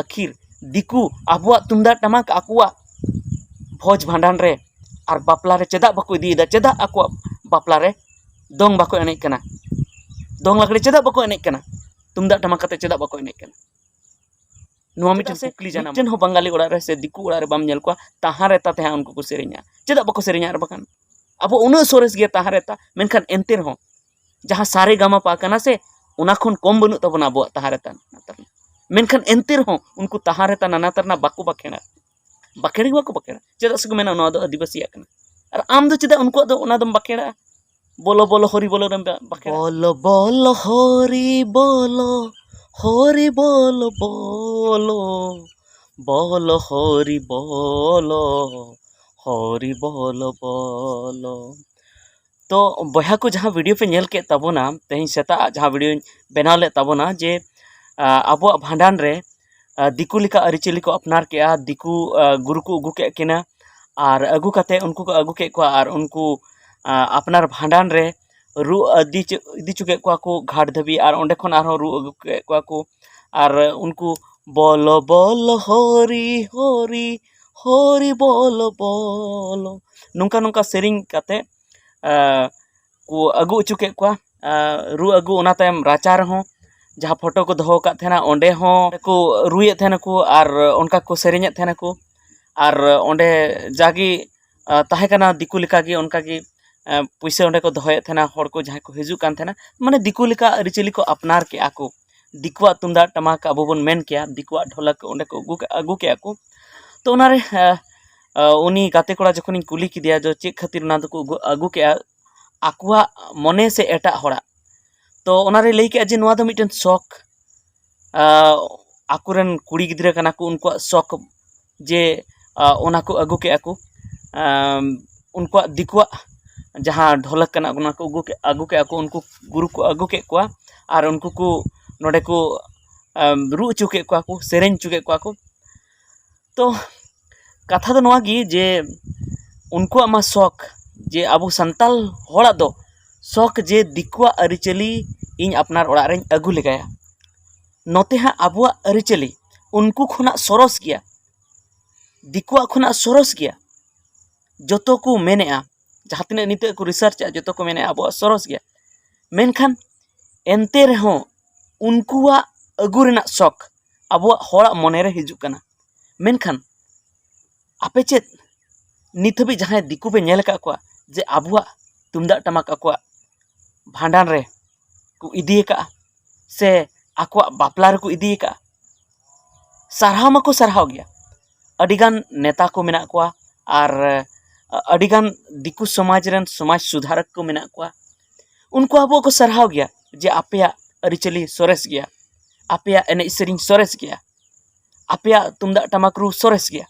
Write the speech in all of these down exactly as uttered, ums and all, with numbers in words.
ᱟᱹᱠᱷᱤᱨ ᱫᱤᱠᱩ ᱟᱵᱚᱣᱟᱜ ᱛᱩᱢᱫᱟᱜ ᱴᱟᱢᱟᱠ ᱟᱠᱚᱣᱟᱜ ᱵᱷᱚᱡᱽ ᱵᱷᱟᱸᱰᱟᱱ ᱨᱮ ᱟᱨ ᱵᱟᱯᱞᱟ ᱨᱮ ᱪᱮᱫᱟᱜ ᱵᱟᱠᱚ ᱤᱫᱤᱭᱮᱫᱟ? ᱪᱮᱫᱟᱜ ᱟᱠᱚᱣᱟᱜ ᱵᱟᱯᱞᱟ ᱨᱮ ᱫᱚᱝ ᱵᱟᱠᱚ ᱮᱱᱮᱡ ᱠᱟᱱᱟ? ᱫᱚᱝ ᱞᱟᱜᱽᱲᱮ ᱪᱮᱫᱟᱜ ᱵᱟᱠᱚ ᱮᱱᱮᱡ ᱠᱟᱱᱟ? ᱛᱩᱢᱫᱟᱜ ᱴᱟᱢᱟᱠ ᱠᱟᱛᱮ ᱪᱮᱫᱟᱜ ᱵᱟᱠᱚ ᱮᱱᱮᱡ ᱠᱟᱱᱟ? ᱱᱚᱣᱟ ᱢᱤᱫᱴᱮᱱ ᱪᱮᱫᱟᱜ ᱥᱮ ᱠᱩᱠᱞᱤ ᱡᱟᱱᱟᱢ ᱢᱤᱫᱴᱮᱱ ᱦᱚᱸ ᱵᱟᱝᱜᱟᱞᱤ ᱚᱲᱟᱜ ᱨᱮ ᱥᱮ ᱫᱤᱠᱩ ᱚᱲᱟᱜ ᱨᱮ ᱵᱟᱢ ᱧᱮᱞ ᱠᱚᱣᱟ ᱛᱟᱦᱟᱸ ᱨᱮᱛᱟ ᱛᱮᱦᱟᱸ ᱩᱱᱠᱩ ᱠᱚ ᱥᱮᱨᱮᱧᱟ᱾ ᱪᱮᱫᱟᱜ ᱵᱟᱠᱚ ᱥᱮᱨᱮᱧᱟ? ᱟᱨ ᱵᱟᱠᱷᱟᱱ ᱟᱵᱚ ᱩᱱᱟᱹᱜ ᱥᱚᱨᱮᱥ ᱜᱮᱭᱟ ᱛᱟᱦᱟᱸ ᱨᱮᱛᱟ, ᱢᱮᱱᱠᱷᱟᱱ ᱮᱱᱛᱮ ᱨᱮᱦᱚᱸ ᱡᱟᱦᱟᱸ ᱥᱟᱨᱮ ᱜᱟᱢᱟ ᱯᱟ ᱠᱟᱱᱟ ᱥᱮ, ᱚᱱᱟ ᱠᱷᱚᱱ ᱠᱚᱢ ᱵᱟᱹᱱᱩᱜ ᱛᱟᱵᱚᱱᱟ ᱟᱵᱚᱣᱟᱜ ᱛᱟᱦᱟᱸ ᱨᱮᱛᱟ᱾ ᱢᱮᱱᱠᱷᱟᱱ ᱮᱱᱛᱮ ᱨᱮᱦᱚᱸ ᱩᱱᱠᱩ ᱛᱟᱦᱟᱸ ᱨᱮᱛᱟ ᱱᱟᱱᱟ ᱛᱟᱨᱱᱟ ᱵᱟᱠᱚ ᱵᱟᱠᱷᱮᱲᱟ᱾ ᱵᱟᱠᱷᱮᱲ ᱜᱮ ᱵᱟᱠᱚ ᱵᱟᱠᱷᱮᱲᱟ᱾ ᱪᱮᱫᱟᱜ ᱥᱮᱠᱚ ᱢᱮᱱᱟ ᱱᱚᱣᱟ ᱫᱚ ᱟᱹᱫᱤᱵᱟᱹᱥᱤᱭᱟᱜ ᱠᱟᱱᱟ᱾ ᱟᱨ ᱟᱢ ᱫᱚ ᱪᱮᱫᱟᱜ ᱩᱱᱠᱩᱣᱟᱜ ᱫᱚ ᱚᱱᱟ ᱫᱚᱢ ᱵᱟᱠᱷᱮᱲᱟ? ᱵᱚᱞᱚ ᱵᱚᱞᱚ ᱦᱚᱨᱤ ᱵᱚᱞᱚ ᱨᱮᱢ ᱵᱟᱠᱷᱮᱲᱟ᱾ ᱵᱚᱞᱚ ᱵᱚᱞᱚ ᱦᱚᱨᱤ ᱵᱚᱞᱚ, ᱦᱚᱨᱤ ᱵᱚᱞᱚ ᱵᱚᱞᱚ, ᱵᱚᱞᱚ ᱦᱚᱨᱤ ᱵᱚᱞᱚ, ᱦᱚᱨᱤ ᱵᱚᱞᱚ ᱵᱚᱞᱚ᱾ ᱛᱚ ᱵᱚᱭᱦᱟ ᱠᱚ, ᱡᱟᱦᱟᱸ ᱵᱷᱤᱰᱤᱭᱳ ᱯᱮ ᱧᱮᱞ ᱠᱮᱫ ᱛᱟᱵᱚᱱᱟ, ᱛᱮᱦᱮᱧ ᱥᱮᱛᱟᱜ ᱡᱟᱦᱟᱸ ᱵᱷᱤᱰᱤᱭᱳᱧ ᱵᱮᱱᱟᱣ ᱞᱮᱫ ᱛᱟᱵᱚᱱᱟ, ᱡᱮ ᱟ, ᱟᱵᱚᱣᱟᱜ ᱵᱷᱟᱸᱰᱟᱱ ᱨᱮ ᱟ, ᱫᱤᱠᱩ ᱞᱮᱠᱟ ᱟᱹᱨᱤᱪᱟᱹᱞᱤ ᱠᱚ ᱟᱯᱱᱟᱨ ᱠᱮᱜᱼᱟ᱾ ᱫᱤᱠᱩ ᱟ, ᱜᱩᱨᱩ ᱠᱚ ᱟᱹᱜᱩ ᱠᱮᱫ ᱠᱤᱱᱟ ᱟᱨ ᱟᱹᱜᱩ ᱠᱟᱛᱮ ᱩᱱᱠᱩ ᱠᱚ ᱟᱹᱜᱩ ᱠᱮᱫ ᱠᱚᱣᱟ ᱟᱨ ᱩᱱᱠᱩ ᱟ, ᱟᱯᱱᱟᱨ ᱵᱷᱟᱸᱰᱟᱱ ᱨᱮ ᱨᱩ ᱤᱫᱤ ᱪᱚ, ᱤᱫᱤ ᱪᱚ ᱠᱮᱫ ᱠᱚᱣᱟ ᱠᱚ ᱜᱷᱟᱴ ᱫᱷᱟᱹᱵᱤᱡ ᱟᱨ ᱚᱸᱰᱮ ᱠᱷᱚᱱ ᱟᱨᱦᱚᱸ ᱨᱩ ᱟᱹᱜᱩ ᱠᱮᱫ ᱠᱚᱣᱟ ᱠᱚ᱾ ᱟᱨ ᱩᱱᱠᱩ ᱵᱚᱞᱚ ᱵᱚᱞᱚ ᱦᱚᱨᱤ ᱦᱚᱨᱤ ᱦᱚᱨᱤ ᱵᱚᱞᱚ ᱵᱚᱞᱚ, ᱱᱚᱝᱠᱟ ᱱᱚᱝᱠᱟ ᱥᱮᱨᱮᱧ ᱠᱟᱛᱮ ᱟ, ᱠᱚ ᱟᱹᱜᱩ ᱦᱚᱪᱚ ᱠᱮᱫ ᱠᱚᱣᱟ᱾ ᱟ, ᱨᱩ ᱟᱹᱜᱩ, ᱚᱱᱟ ᱛᱟᱭᱚᱢ ᱨᱟᱪᱟ ᱨᱮᱦᱚᱸ ᱡᱟᱦᱟᱸ ᱯᱷᱳᱴᱳ ᱠᱚ ᱫᱚᱦᱚ ᱟᱠᱟᱫ ᱛᱟᱦᱮᱱᱟ, ᱚᱸᱰᱮ ᱦᱚᱸ ᱠᱚ ᱨᱩᱭᱮᱫ ᱛᱟᱦᱮᱱᱟᱠᱚ ᱟᱨ ᱚᱱᱠᱟ ᱠᱚ ᱥᱮᱨᱮᱧᱮᱫ ᱛᱟᱦᱮᱱᱟᱠᱚ᱾ ᱟᱨ ᱚᱸᱰᱮ ᱡᱟᱜᱮ ᱟ, ᱛᱟᱦᱮᱸ ᱠᱟᱱᱟ ᱫᱤᱠᱩ ᱞᱮᱠᱟᱜᱮ, ᱚᱱᱠᱟᱜᱮ ᱟ, ᱯᱩᱭᱥᱟᱹ ᱚᱸᱰᱮ ᱠᱚ ᱫᱚᱦᱚᱭᱮᱫ ᱛᱟᱦᱮᱱᱟ, ᱦᱚᱲ ᱠᱚ ᱡᱟᱦᱟᱸᱭ ᱠᱚ ᱦᱤᱡᱩᱜ ᱠᱟᱱ ᱛᱟᱦᱮᱱᱟ, ᱢᱟᱱᱮ ᱫᱤᱠᱩ ᱞᱮᱠᱟ ᱟᱹᱨᱤᱪᱟᱹᱞᱤ ᱠᱚ ᱟᱯᱱᱟᱨ ᱠᱮᱜᱼᱟ ᱠᱚ᱾ ᱫᱤᱠᱩᱣᱟᱜ ᱛᱩᱢᱫᱟᱜ ᱴᱟᱢᱟᱠ ᱟᱵᱚ ᱵᱚᱱ ᱢᱮᱱ ᱠᱮᱭᱟ, ᱫᱤᱠᱩᱣᱟᱜ ᱰᱷᱚᱞᱚᱠ ᱚᱸᱰᱮ ᱠᱚ ᱟᱹᱜᱩ ᱠᱮ-, ᱟᱹᱜᱩ ᱠᱮᱜᱼᱟ ᱠᱚ᱾ ᱛᱚ ᱚᱱᱟᱨᱮ ᱟ, ᱟ, ᱩᱱᱤ ᱜᱟᱛᱮ ᱠᱚᱲᱟ ᱡᱚᱠᱷᱚᱱᱤᱧ ᱠᱩᱞᱤ ᱠᱮᱫᱮᱭᱟ ᱡᱮ ᱪᱮᱫ ᱠᱷᱟᱹᱛᱤᱨ ᱚᱱᱟ ᱫᱚᱠᱚ ᱟᱹᱜᱩ, ᱟᱹᱜᱩ ᱠᱮᱜᱼᱟ, ᱟᱠᱚᱣᱟᱜ ᱢᱚᱱᱮ ᱥᱮ ᱮᱴᱟᱜ ᱦᱚᱲᱟᱜ, ᱛᱚ ᱚᱱᱟᱨᱮ ᱞᱟᱹᱭ ᱠᱮᱜᱼᱟ ᱡᱮ ᱱᱚᱣᱟ ᱫᱚ ᱢᱤᱫᱴᱮᱱ ᱥᱚᱠ, ᱟ, ᱟᱠᱚᱨᱮᱱ ᱠᱩᱲᱤ ᱜᱤᱫᱽᱨᱟᱹ ᱠᱟᱱᱟ ᱠᱚ, ᱩᱱᱠᱩᱣᱟᱜ ᱥᱚᱠ ᱡᱮ ᱟ, ᱚᱱᱟ ᱠᱚ ᱟᱹᱜᱩ ᱠᱮᱜᱼᱟ ᱠᱚ᱾ ᱟᱢ, ᱩᱱᱠᱩᱣᱟᱜ ᱫᱤᱠᱩᱣᱟᱜ ᱡᱟᱦᱟᱸ ᱰᱷᱚᱞᱚᱠ ᱠᱟᱱᱟ, ᱚᱱᱟ ᱠᱚ ᱟᱹᱜᱩ ᱠᱮ-, ᱟᱹᱜᱩ ᱠᱮᱜᱼᱟ ᱠᱚ, ᱩᱱᱠᱩ ᱜᱩᱨᱩ ᱠᱚ ᱟᱹᱜᱩ ᱠᱮᱫ ᱠᱚᱣᱟ ᱟᱨ ᱩᱱᱠᱩ ᱠᱚ ᱱᱚᱰᱮ ᱠᱚ ᱟᱢ, ᱨᱩ ᱦᱚᱪᱚ ᱠᱮᱫ ᱠᱚᱣᱟ ᱠᱚ, ᱥᱮᱨᱮᱧ ᱦᱚᱪᱚ ᱠᱮᱫ ᱠᱚᱣᱟ ᱠᱚ᱾ ᱛᱚ ᱠᱟᱛᱷᱟ ᱫᱚ ᱱᱚᱣᱟ ᱜᱮ ᱡᱮ ᱩᱱᱠᱩᱣᱟᱜ ᱢᱟ ᱥᱚᱠ, ᱡᱮ ᱟᱵᱚ ᱥᱟᱱᱛᱟᱞ ᱦᱚᱲᱟᱜ ᱫᱚ ᱥᱚᱠ ᱡᱮ ᱫᱤᱠᱩᱣᱟᱜ ᱟᱹᱨᱤᱪᱟᱹᱞᱤ ᱤᱧ ᱟᱯᱱᱟᱨ ᱚᱲᱟᱜ ᱨᱮᱧ ᱟᱹᱜᱩ ᱞᱮᱜᱟᱭᱟ᱾ ᱱᱚᱛᱮ ᱦᱟᱸᱜ ᱟᱵᱚᱣᱟᱜ ᱟᱹᱨᱤᱪᱟᱹᱞᱤ, ᱩᱱᱠᱩ ᱠᱷᱚᱱᱟᱜ ᱥᱚᱨᱚᱥ ᱜᱮᱭᱟ, ᱫᱤᱠᱩᱣᱟᱜ ᱠᱷᱚᱱᱟᱜ ᱥᱚᱨᱚᱥ ᱜᱮᱭᱟ᱾ ᱡᱚᱛᱚ ᱠᱚ ᱢᱮᱱᱮᱜᱼᱟ, ᱡᱟᱦᱟᱸ ᱛᱤᱱᱟᱹᱜ ᱱᱤᱛᱚᱜ ᱠᱚ ᱨᱤᱥᱟᱨᱪᱮᱜᱼᱟ, ᱡᱚᱛᱚ ᱠᱚ ᱢᱮᱱᱮᱜᱼᱟ ᱟᱵᱚᱣᱟᱜ ᱥᱚᱨᱚᱥ ᱜᱮᱭᱟ᱾ ᱢᱮᱱᱠᱷᱟᱱ ᱮᱱᱛᱮ ᱨᱮᱦᱚᱸ ᱩᱱᱠᱩᱣᱟᱜ ᱟᱹᱜᱩ ᱨᱮᱱᱟᱜ ᱥᱚᱠ ᱟᱵᱚᱣᱟᱜ ᱦᱚᱲᱟᱜ ᱢᱚᱱᱮᱨᱮ ᱦᱤᱡᱩᱜ ᱠᱟᱱᱟ᱾ ᱢᱮᱱᱠᱷᱟᱱ ᱟᱯᱮ ᱪᱮᱫ ᱱᱤᱛ ᱦᱟᱹᱵᱤᱡ ᱡᱟᱦᱟᱸᱭ ᱫᱤᱠᱩ ᱯᱮ ᱧᱮᱞ ᱟᱠᱟᱫ ᱠᱚᱣᱟ ᱡᱮ ᱟᱵᱚᱣᱟᱜ ᱛᱩᱢᱫᱟᱜ ᱴᱟᱢᱟᱠ ᱟᱠᱚᱣᱟᱜ ᱵᱷᱟᱸᱰᱟᱱ ᱨᱮ ᱠᱚ ᱤᱫᱤ ᱟᱠᱟᱫᱼᱟ ᱥᱮ ᱟᱠᱚᱣᱟᱜ ᱵᱟᱯᱞᱟ ᱨᱮᱠᱚ ᱤᱫᱤ ᱟᱠᱟᱫᱼᱟ? ᱥᱟᱨᱦᱟᱣ ᱢᱟᱠᱚ ᱥᱟᱨᱦᱟᱣ ᱜᱮᱭᱟ᱾ ᱟᱹᱰᱤᱜᱟᱱ ᱱᱮᱛᱟ ᱠᱚ ᱢᱮᱱᱟᱜ ᱠᱚᱣᱟ ᱟᱨ ᱟᱹᱰᱤᱜᱟᱱ ᱫᱤᱠᱩ ᱥᱚᱢᱟᱡᱽ ᱨᱮᱱ ᱥᱚᱢᱟᱡᱽ ᱥᱩᱫᱷᱟᱨᱚᱠ ᱠᱚ ᱢᱮᱱᱟᱜ ᱠᱚᱣᱟ᱾ ᱩᱱᱠᱩ ᱟᱵᱚ ᱠᱚ ᱥᱟᱨᱦᱟᱣ ᱜᱮᱭᱟ ᱡᱮ ᱟᱯᱮᱭᱟᱜ ᱟᱹᱨᱤᱪᱟᱹᱞᱤ ᱥᱚᱨᱮᱥ ᱜᱮᱭᱟ, ᱟᱯᱮᱭᱟᱜ ᱮᱱᱮᱡ ᱥᱮᱨᱮᱧ ᱥᱚᱨᱮᱥ ᱜᱮᱭᱟ, ᱟᱯᱮᱭᱟᱜ ᱛᱩᱢᱫᱟᱜ ᱴᱟᱢᱟᱠ ᱨᱩ ᱥᱚᱨᱮᱥ ᱜᱮᱭᱟ᱾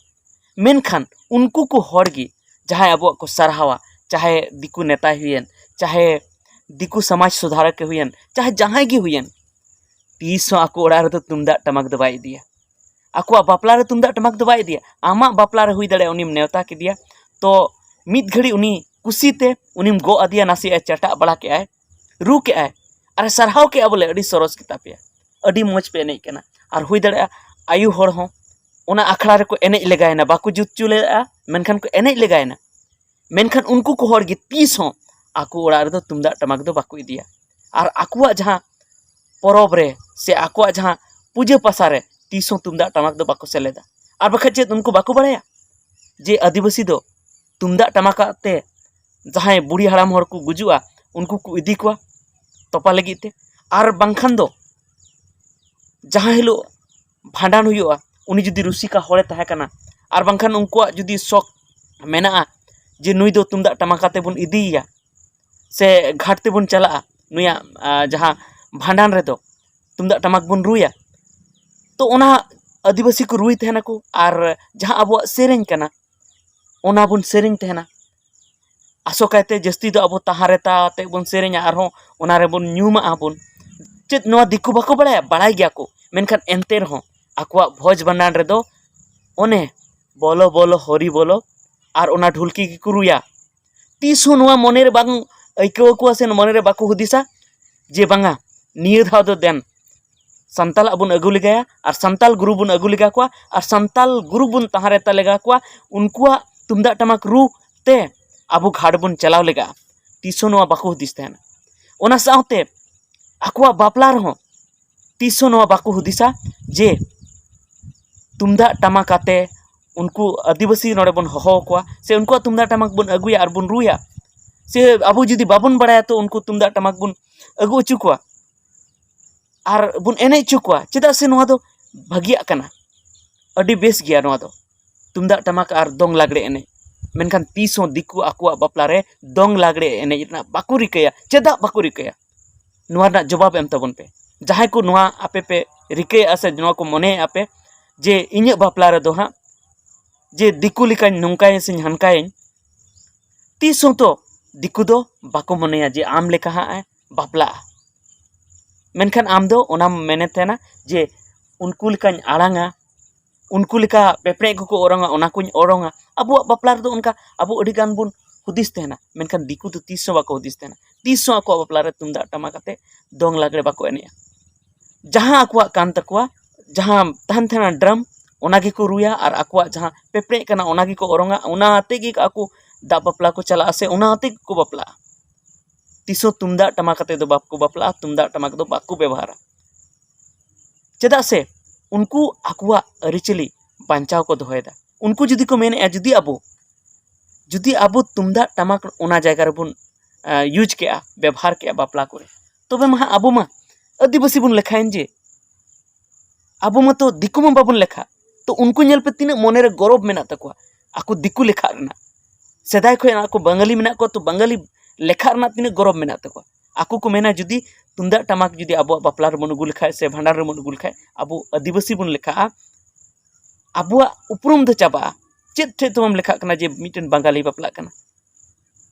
ᱢᱮᱱᱠᱷᱟᱱ ᱩᱱᱠᱩ ᱠᱚ ᱦᱚᱲ ᱜᱮ, ᱡᱟᱦᱟᱸᱭ ᱟᱵᱚᱣᱟᱜ ᱠᱚ ᱥᱟᱨᱦᱟᱣᱟ, ᱪᱟᱦᱮ ᱫᱤᱠᱩ ᱱᱮᱛᱟᱭ ᱦᱩᱭᱮᱱ, ᱪᱟᱦᱮ ᱫᱤᱠᱩ ᱥᱚᱢᱟᱡᱽ ᱥᱩᱫᱷᱟᱨᱚᱠ ᱮ ᱦᱩᱭᱮᱱ, ᱪᱟᱦᱮ ᱡᱟᱦᱟᱸᱭ ᱜᱮ ᱦᱩᱭᱮᱱ, ᱛᱤᱥ ᱦᱚᱸ ᱟᱠᱚ ᱚᱲᱟᱜ ᱨᱮᱫᱚ ᱛᱩᱢᱫᱟᱜ ᱴᱟᱢᱟᱠ ᱫᱚ ᱵᱟᱭ ᱤᱫᱤᱭᱟ᱾ ᱟᱠᱚᱣᱟᱜ ᱵᱟᱯᱞᱟ ᱨᱮ ᱛᱩᱢᱫᱟᱜ ᱴᱟᱢᱟᱠ ᱫᱚ ᱵᱟᱭ ᱤᱫᱤᱭᱟ᱾ ᱟᱢᱟᱜ ᱵᱟᱯᱞᱟ ᱨᱮ ᱦᱩᱭ ᱫᱟᱲᱮᱭᱟᱜᱼᱟ ᱩᱱᱤᱢ ᱱᱮᱣᱛᱟ ᱠᱮᱫᱮᱭᱟ, ᱛᱚ ᱢᱤᱫ ᱜᱷᱟᱹᱲᱤ ᱩᱱᱤ ᱠᱩᱥᱤᱛᱮ ᱩᱱᱤᱢ ᱜᱚᱜ ᱟᱫᱮᱭᱟ, ᱱᱟᱥᱮᱭᱟᱜ ᱮ ᱪᱟᱴᱟᱜ ᱵᱟᱲᱟ ᱠᱮᱜᱼᱟᱭ, ᱨᱩ ᱠᱮᱜᱼᱟᱭ, ᱟᱨ ᱮ ᱥᱟᱨᱦᱟᱣ ᱠᱮᱜᱼᱟ ᱵᱚᱞᱮ, "ᱟᱹᱰᱤ ᱥᱚᱨᱚᱥ ᱜᱮᱛᱟ ᱯᱮᱭᱟ, ᱟᱹᱰᱤ ᱢᱚᱡᱽ ᱯᱮ ᱮᱱᱮᱡ ᱠᱟᱱᱟ᱾" ᱟᱨ ᱦᱩᱭ ᱫᱟᱲᱮᱭᱟᱜᱼᱟ ᱟᱭᱩ ᱦᱚᱲ ᱦᱚᱸ ᱚᱱᱟ ᱟᱠᱷᱲᱟ ᱨᱮᱠᱚ ᱮᱱᱮᱡ ᱞᱮᱜᱟᱭᱮᱱᱟ, ᱵᱟᱠᱚ ᱡᱩᱛ ᱦᱚᱪᱚ ᱞᱮᱫᱼᱟ, ᱢᱮᱱᱠᱷᱟᱱ ᱠᱚ ᱮᱱᱮᱡ ᱞᱮᱜᱟᱭᱮᱱᱟ᱾ ᱢᱮᱱᱠᱷᱟᱱ ᱩᱱᱠᱩ ᱠᱚ ᱦᱚᱲ ᱜᱮ ᱛᱤᱥ ᱦᱚᱸ ᱟᱠᱚ ᱚᱲᱟᱜ ᱨᱮᱫᱚ ᱛᱩᱢᱫᱟᱜ ᱴᱟᱢᱟᱠ ᱫᱚ ᱵᱟᱠᱚ ᱤᱫᱤᱭᱟ᱾ ᱟᱨ ᱟᱠᱚᱣᱟᱜ ᱡᱟᱦᱟᱸ ᱯᱚᱨᱚᱵᱽ ᱨᱮ ᱥᱮ ᱟᱠᱚᱣᱟᱜ ᱡᱟᱦᱟᱸ ᱯᱩᱡᱟᱹ ᱯᱟᱥᱟ ᱨᱮ ᱛᱤᱥ ᱦᱚᱸ ᱛᱩᱢᱫᱟᱜ ᱴᱟᱢᱟᱠ ᱫᱚ ᱵᱟᱠᱚ ᱥᱮᱞᱮᱫᱟ᱾ ᱟᱨ ᱵᱟᱠᱷᱟᱡ ᱪᱮᱫ ᱩᱱᱠᱩ ᱵᱟᱠᱚ ᱵᱟᱲᱟᱭᱟ ᱡᱮ ᱟᱹᱫᱤᱵᱟᱹᱥᱤ ᱫᱚ ᱛᱩᱢᱫᱟᱜ ᱴᱟᱢᱟᱠ ᱟᱛᱮ ᱡᱟᱦᱟᱸᱭ ᱵᱩᱲᱦᱤ ᱦᱟᱲᱟᱢ ᱦᱚᱲ ᱠᱚ ᱜᱩᱡᱩᱜᱼᱟ, ᱩᱱᱠᱩ ᱠᱚ ᱤᱫᱤ ᱠᱚᱣᱟ ᱛᱚᱯᱟ ᱞᱟᱹᱜᱤᱫ ᱛᱮ? ᱟᱨ ᱵᱟᱝᱠᱷᱟᱱ ᱫᱚ ᱡᱟᱦᱟᱸ ᱦᱤᱞᱳᱜ ᱵᱷᱟᱸᱰᱟᱱ ᱦᱩᱭᱩᱜᱼᱟ, ᱩᱱᱤ ᱡᱩᱫᱤ ᱨᱩᱥᱤᱠᱟ ᱦᱚᱲᱮ ᱛᱟᱦᱮᱸ ᱠᱟᱱᱟ, ᱟᱨ ᱵᱟᱝᱠᱷᱟᱱ ᱩᱱᱠᱩᱣᱟᱜ ᱡᱩᱫᱤ ᱥᱚᱠ ᱢᱮᱱᱟᱜᱼᱟ ᱡᱮ ᱱᱩᱭ ᱫᱚ ᱛᱩᱢᱫᱟᱜ ᱴᱟᱢᱟᱠ ᱟᱛᱮ ᱵᱚᱱ ᱤᱫᱤᱭᱮᱭᱟ ᱥᱮ ᱜᱷᱟᱴ ᱛᱮᱵᱚᱱ ᱪᱟᱞᱟᱜᱼᱟ, ᱱᱩᱭᱟᱜ, ᱟ, ᱡᱟᱦᱟᱸ ᱵᱷᱟᱸᱰᱟᱱ ᱨᱮᱫᱚ ᱛᱩᱢᱫᱟᱜ ᱴᱟᱢᱟᱠ ᱵᱚᱱ ᱨᱩᱭᱟ, ᱛᱚ ᱚᱱᱟ ᱟᱹᱫᱤᱵᱟᱹᱥᱤ ᱠᱚ ᱨᱩᱭ ᱛᱟᱦᱮᱱᱟᱠᱚ ᱟᱨ ᱡᱟᱦᱟᱸ ᱟᱵᱚᱣᱟᱜ ᱥᱮᱨᱮᱧ ᱠᱟᱱᱟ, ᱚᱱᱟ ᱵᱚᱱ ᱥᱮᱨᱮᱧ ᱛᱟᱦᱮᱱᱟ᱾ ᱟᱥᱚᱠᱟᱭᱛᱮ ᱡᱟᱹᱥᱛᱤ ᱫᱚ ᱟᱵᱚ ᱛᱟᱦᱟᱸ ᱨᱮᱛᱟ ᱟᱛᱮᱫ ᱵᱚᱱ ᱥᱮᱨᱮᱧᱟ, ᱟᱨᱦᱚᱸ ᱚᱱᱟ ᱨᱮᱵᱚᱱ ᱧᱩᱢᱟᱜᱼᱟ ᱵᱚᱱ᱾ ᱪᱮᱫ ᱱᱚᱣᱟ ᱫᱤᱠᱩ ᱵᱟᱠᱚ ᱵᱟᱲᱟᱭᱟ? ᱵᱟᱲᱟᱭ ᱜᱮᱭᱟ ᱠᱚ, ᱢᱮᱱᱠᱷᱟᱱ ᱮᱱᱛᱮ ᱨᱮᱦᱚᱸ ᱟᱠᱚᱣᱟᱜ ᱵᱷᱚᱡᱽ ᱵᱷᱟᱸᱰᱟᱱ ᱨᱮᱫᱚ ᱚᱱᱮ ᱵᱚᱞᱚ ᱵᱚᱞᱚ ᱦᱚᱨᱤ ᱵᱚᱞᱚ ᱟᱨ ᱚᱱᱟ ᱰᱷᱩᱞᱠᱤ ᱜᱮᱠᱚ ᱨᱩᱭᱟ᱾ ᱛᱤᱥ ᱦᱚᱸ ᱱᱚᱣᱟ ᱢᱚᱱᱮᱨᱮ ᱵᱟᱝ ᱟᱹᱭᱠᱟᱹᱣ ᱟᱠᱚᱣᱟ ᱥᱮ ᱢᱚᱱᱮᱨᱮ ᱵᱟᱠᱚ ᱦᱩᱫᱤᱥᱟ ᱡᱮ ᱵᱟᱝᱟ, ᱱᱤᱭᱟᱹ ᱫᱷᱟᱣ ᱫᱚ ᱫᱮᱱ ᱥᱟᱱᱛᱟᱞᱟᱜ ᱵᱚᱱ ᱟᱹᱜᱩ ᱞᱮᱜᱟᱭᱟ ᱟᱨ ᱥᱟᱱᱛᱟᱞ ᱜᱩᱨᱩ ᱵᱚᱱ ᱟᱹᱜᱩ ᱞᱮᱜᱟ ᱠᱚᱣᱟ ᱟᱨ ᱥᱟᱱᱛᱟᱞ ᱜᱩᱨᱩ ᱵᱚᱱ ᱛᱟᱦᱮᱸ ᱨᱮᱛᱟ ᱞᱮᱜᱟ ᱠᱚᱣᱟ, ᱩᱱᱠᱩᱣᱟᱜ ᱛᱩᱢᱫᱟᱜ ᱴᱟᱢᱟᱠ ᱨᱩ ᱛᱮ ᱟᱵᱚ ᱜᱷᱟᱴ ᱵᱚᱱ ᱪᱟᱞᱟᱣ ᱞᱮᱜᱟ᱾ ᱛᱤᱥ ᱦᱚᱸ ᱱᱚᱣᱟ ᱵᱟᱠᱚ ᱦᱩᱫᱤᱥ ᱛᱟᱦᱮᱱᱟ᱾ ᱚᱱᱟ ᱥᱟᱶᱛᱮ ᱟᱠᱚᱣᱟᱜ ᱵᱟᱯᱞᱟ ᱨᱮᱦᱚᱸ ᱛᱤᱥ ᱦᱚᱸ ᱱᱚᱣᱟ ᱵᱟᱠᱚ ᱦᱩᱫᱤᱥᱟ ᱡᱮ ᱛᱩᱢᱫᱟᱜ ᱴᱟᱢᱟᱠ ᱟᱛᱮ ᱩᱱᱠᱩ ᱟᱹᱫᱤᱵᱟᱹᱥᱤ ᱱᱚᱰᱮ ᱵᱚᱱ ᱦᱚᱦᱚ ᱟᱠᱚᱣᱟ, ᱥᱮ ᱩᱱᱠᱩᱣᱟᱜ ᱛᱩᱢᱫᱟᱜ ᱴᱟᱢᱟᱠ ᱵᱚᱱ ᱟᱹᱜᱩᱭᱟ ᱟᱨ ᱵᱚᱱ ᱨᱩᱭᱟ, ᱥᱮ ᱟᱵᱚ ᱡᱩᱫᱤ ᱵᱟᱵᱚᱱ ᱵᱟᱲᱟᱭᱟ ᱛᱚ ᱩᱱᱠᱩ ᱛᱩᱢᱫᱟᱜ ᱴᱟᱢᱟᱠ ᱵᱚᱱ ᱟᱹᱜᱩ ᱦᱚᱪᱚ ᱠᱚᱣᱟ ᱟᱨ ᱵᱚᱱ ᱮᱱᱮᱡ ᱦᱚᱪᱚ ᱠᱚᱣᱟ, ᱪᱮᱫᱟᱜ ᱥᱮ ᱱᱚᱣᱟ ᱫᱚ ᱵᱷᱟᱹᱜᱤᱭᱟᱜ ᱠᱟᱱᱟ, ᱟᱹᱰᱤ ᱵᱮᱥ ᱜᱮᱭᱟ ᱱᱚᱣᱟ ᱫᱚ, ᱛᱩᱢᱫᱟᱜ ᱴᱟᱢᱟᱠ ᱟᱨ ᱫᱚᱝ ᱞᱟᱜᱽᱲᱮ ᱮᱱᱮᱡ᱾ ᱢᱮᱱᱠᱷᱟᱱ ᱛᱤᱥ ᱦᱚᱸ ᱫᱤᱠᱩ ᱟᱠᱚᱣᱟᱜ ᱵᱟᱯᱞᱟ ᱨᱮ ᱫᱚᱝ ᱞᱟᱜᱽᱲᱮ ᱮᱱᱮᱡ ᱨᱮᱱᱟᱜ ᱵᱟᱠᱚ ᱨᱤᱠᱟᱹᱭᱟ᱾ ᱪᱮᱫᱟᱜ ᱵᱟᱠᱚ ᱨᱤᱠᱟᱹᱭᱟ? ᱱᱚᱣᱟ ᱨᱮᱱᱟᱜ ᱡᱚᱵᱟᱵ ᱮᱢ ᱛᱟᱵᱚᱱ ᱯᱮ᱾ ᱡᱟᱦᱟᱸᱭ ᱠᱚ ᱱᱚᱣᱟ ᱟᱯᱮ ᱯᱮ ᱨᱤᱠᱟᱹᱭᱮᱫᱼᱟ ᱥᱮ ᱱᱚᱣᱟ ᱠᱚ ᱢᱚᱱᱮᱭᱮᱫᱼᱟ ᱯᱮ ᱡᱮ ᱤᱧᱟᱹᱜ ᱵᱟᱯᱞᱟ ᱨᱮᱫᱚ ᱦᱟᱸᱜ ᱡᱮ ᱫᱤᱠᱩ ᱞᱮᱠᱟᱧ ᱱᱚᱝᱠᱟᱭᱟᱹᱧ ᱥᱮᱧ ᱦᱟᱱᱠᱟᱭᱟᱹᱧ, ᱛᱤᱥ ᱦᱚᱸᱛᱚ ᱫᱤᱠᱩ ᱫᱚ ᱵᱟᱠᱚ ᱢᱚᱱᱮᱭᱟ ᱡᱮ ᱟᱢ ᱞᱮᱠᱟ ᱦᱟᱸᱜ ᱮ ᱵᱟᱯᱞᱟᱜᱼᱟ᱾ ᱢᱮᱱᱠᱷᱟᱱ ᱟᱢ ᱫᱚ ᱚᱱᱟᱢ ᱢᱮᱱᱮᱫ ᱛᱟᱦᱮᱱᱟ ᱡᱮ ᱩᱱᱠᱩ ᱞᱮᱠᱟᱧ ᱟᱲᱟᱝᱟ, ᱩᱱᱠᱩ ᱞᱮᱠᱟ ᱯᱮᱯᱲᱮᱡ ᱠᱚᱠᱚ ᱚᱨᱚᱝᱟ, ᱚᱱᱟ ᱠᱚᱧ ᱚᱨᱚᱝᱟ᱾ ᱟᱵᱚᱣᱟᱜ ᱵᱟᱯᱞᱟ ᱨᱮᱫᱚ ᱚᱱᱠᱟ ᱟᱵᱚ ᱟᱹᱰᱤ ᱜᱟᱱ ᱵᱚᱱ ᱦᱩᱫᱤᱥ ᱛᱟᱦᱮᱱᱟ, ᱢᱮᱱᱠᱷᱟᱱ ᱫᱤᱠᱩ ᱫᱚ ᱛᱤᱥ ᱦᱚᱸ ᱵᱟᱠᱚ ᱦᱩᱫᱤᱥ ᱛᱟᱦᱮᱱᱟ᱾ ᱛᱤᱥ ᱦᱚᱸ ᱟᱠᱚᱣᱟᱜ ᱵᱟᱯᱞᱟ ᱨᱮ ᱛᱩᱢᱫᱟᱜ ᱴᱟᱢᱟᱠ ᱟᱛᱮ ᱫᱚᱝ ᱞᱟᱜᱽᱲᱮ ᱵᱟᱠᱚ ᱮᱱᱮᱡᱼᱟ᱾ ᱡᱟᱦᱟᱸ ᱟᱠᱚᱣᱟᱜ ᱠᱟᱱ ᱛᱟᱠᱚᱣᱟ, ᱡᱟᱦᱟᱸ ᱛᱟᱦᱮᱱ ᱛᱟᱦᱮᱱᱟ ᱰᱨᱟᱢ, ᱚᱱᱟ ᱜᱮᱠᱚ ᱨᱩᱭᱟ, ᱟᱨ ᱟᱠᱚᱣᱟᱜ ᱡᱟᱦᱟᱸ ᱯᱮᱯᱲᱮᱡ ᱠᱟᱱᱟ ᱚᱱᱟ ᱜᱮᱠᱚ ᱚᱨᱚᱝᱟ, ᱚᱱᱟ ᱟᱛᱮ ᱜᱮ ᱟᱠᱚ ᱫᱟᱜ ᱵᱟᱯᱞᱟ ᱠᱚ ᱪᱟᱞᱟᱜᱼᱟ ᱥᱮ ᱚᱱᱟ ᱟᱛᱮ ᱜᱮᱠᱚ ᱵᱟᱯᱞᱟᱜᱼᱟ᱾ ᱛᱤᱥ ᱦᱚᱸ ᱛᱩᱢᱫᱟᱜ ᱴᱟᱢᱟᱠ ᱟᱛᱮ ᱫᱚ ᱵᱟᱠᱚ ᱵᱟᱯᱞᱟᱜᱼᱟ, ᱛᱩᱢᱫᱟᱜ ᱴᱟᱢᱟᱠ ᱫᱚ ᱵᱟᱠᱚ ᱵᱮᱵᱚᱦᱟᱨᱟ᱾ ᱪᱮᱫᱟᱜ ᱥᱮ ᱩᱱᱠᱩ ᱟᱠᱚᱣᱟᱜ ᱟᱹᱨᱤᱪᱟᱹᱞᱤ ᱵᱟᱧᱪᱟᱣ ᱠᱚ ᱫᱚᱦᱚᱭᱮᱫᱟ᱾ ᱩᱱᱠᱩ ᱡᱩᱫᱤ ᱠᱚ ᱢᱮᱱᱮᱫᱼᱟ, ᱡᱩᱫᱤ ᱟᱵᱚ, ᱡᱩᱫᱤ ᱟᱵᱚ ᱛᱩᱢᱫᱟᱜ ᱴᱟᱢᱟᱠ ᱚᱱᱟ ᱡᱟᱭᱜᱟ ᱨᱮᱵᱚᱱ ᱤᱭᱩᱡᱽ ᱠᱮᱜᱼᱟ, ᱵᱮᱵᱚᱦᱟᱨ ᱠᱮᱜᱼᱟ ᱵᱟᱯᱞᱟ ᱠᱚᱨᱮ, ᱛᱚᱵᱮ ᱢᱟ ᱦᱟᱸᱜ ᱟᱵᱚ ᱢᱟ ᱟᱹᱫᱤᱵᱟᱹᱥᱤ ᱵᱚᱱ ᱞᱮᱠᱷᱟᱭᱮᱱ ᱡᱮ, ᱟᱵᱚ ᱢᱟᱛᱚ ᱫᱤᱠᱩ ᱢᱟ ᱵᱟᱵᱚᱱ ᱞᱮᱠᱷᱟ᱾ ᱛᱚ ᱩᱱᱠᱩ ᱧᱮᱞ ᱯᱮ ᱛᱤᱱᱟᱹᱜ ᱢᱚᱱᱮᱨᱮ ᱜᱚᱨᱚᱵᱽ ᱢᱮᱱᱟᱜ ᱛᱟᱠᱚᱣᱟ ᱟᱠᱚ ᱫᱤᱠᱩ ᱞᱮᱠᱷᱟᱜ ᱨᱮᱱᱟᱜ᱾ ᱥᱮᱫᱟᱭ ᱠᱷᱚᱱ ᱟᱠᱚ ᱵᱟᱝᱜᱟᱞᱤ ᱢᱮᱱᱟᱜ ᱠᱚᱣᱟ, ᱛᱚ ᱵᱟᱝᱜᱟᱞᱤ ᱞᱮᱠᱷᱟᱜ ᱨᱮᱱᱟᱜ ᱛᱤᱱᱟᱹᱜ ᱜᱚᱨᱚᱵᱽ ᱢᱮᱱᱟᱜ ᱛᱟᱠᱚᱣᱟ᱾ ᱟᱠᱚ ᱠᱚ ᱢᱮᱱᱟ ᱡᱩᱫᱤ ᱛᱩᱢᱫᱟᱜ ᱴᱟᱢᱟᱠ ᱡᱩᱫᱤ ᱟᱵᱚᱣᱟᱜ ᱵᱟᱯᱞᱟ ᱨᱮᱵᱚᱱ ᱟᱹᱜᱩ ᱞᱮᱠᱷᱟᱡ ᱥᱮ ᱵᱷᱟᱸᱰᱟᱱ ᱨᱮᱵᱚᱱ ᱟᱹᱜᱩ ᱞᱮᱠᱷᱟᱡ ᱟᱵᱚ ᱟᱹᱫᱤᱵᱟᱹᱥᱤ ᱵᱚᱱ ᱞᱮᱠᱷᱟᱜᱼᱟ, ᱟᱵᱚᱣᱟᱜ ᱩᱯᱨᱩᱢ ᱫᱚ ᱪᱟᱵᱟᱜᱼᱟ᱾ ᱪᱮᱫ ᱴᱷᱮᱡ ᱛᱮᱵᱚᱱ ᱞᱮᱠᱷᱟᱜ ᱠᱟᱱᱟ ᱡᱮ ᱢᱤᱫᱴᱮᱱ ᱵᱟᱝᱜᱟᱞᱤ ᱵᱟᱯᱞᱟᱜ ᱠᱟᱱᱟ?